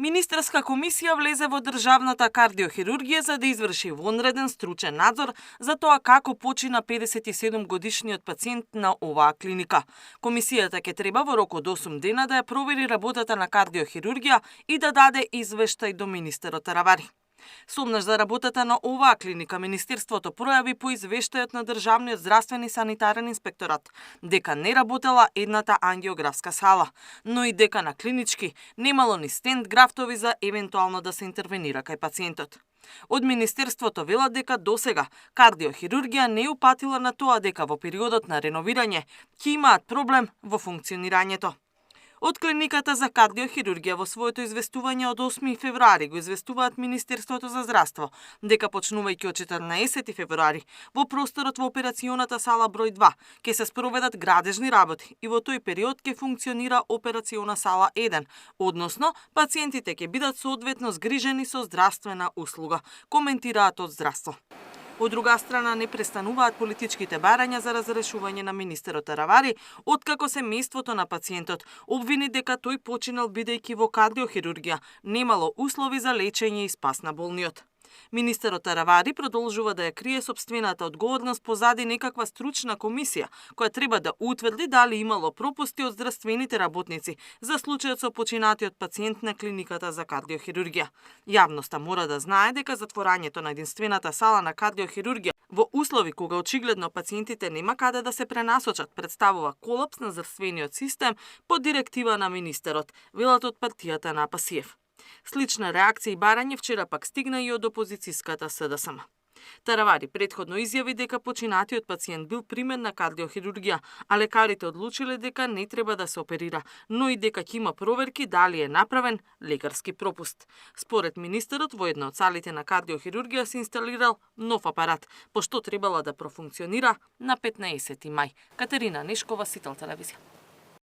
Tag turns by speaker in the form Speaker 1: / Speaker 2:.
Speaker 1: Министерска комисија влезе во државната кардиохирургија за да изврши вонреден стручен надзор за тоа како почина 57-годишниот пациент на оваа клиника. Комисијата ќе треба во рок од 8 дена да ја провери работата на кардиохирургија и да даде извештај до министерот Таравари. Сомнаш за работата на оваа клиника, Министерството пројави по извештајот на Државниот здравствен и санитарен инспекторат дека не работела едната ангиографска сала, но и дека на клинички немало ни стенд графтови за евентуално да се интервенира кај пациентот. Од Министерството велат дека досега кардиохирургија не упатила на тоа дека во периодот на реновирање ќе имаат проблем во функционирањето. Од клиниката за кардиохирургија во своето известување од 8 февруари го известуваат Министерството за здравство дека почнувајќи од 14 февруари во просторот во операционата сала број 2 ќе се спроведат градежни работи и во тој период ќе функционира операциона сала 1, односно пациентите ќе бидат соодветно згрижени со здравствена услуга, коментираат од здравство. Од друга страна, не престануваат политичките барања за разрешување на министерот Таравари, откако семејството на пациентот обвини дека тој починал бидејќи во кардиохирургија немало услови за лечење и спас на болниот. Министерот Таравари продолжува да ја крие сопствената одговорност позади некаква стручна комисија, која треба да утврди дали имало пропусти од здравствените работници за случајот со починатиот пациент на клиниката за кардиохирургија. Јавноста мора да знае дека затворањето на единствената сала на кардиохирургија во услови кога очигледно пациентите нема каде да се пренасочат представува колапс на здравствениот систем по директива на министерот, велат од партијата на АПСИЕВ. Слична реакција и барање вчера пак стигна и од опозицијската СДСМ. Таравари предходно изјави дека починатиот пациент бил примен на кардиохирургија, а лекарите одлучиле дека не треба да се оперира, но и дека ќе има проверки дали е направен лекарски пропуст. Според министерот, во една од салите на кардиохирургија се инсталирал нов апарат, пошто требала да профункционира на 15 мај. Катерина Нешкова, Сител телевизија.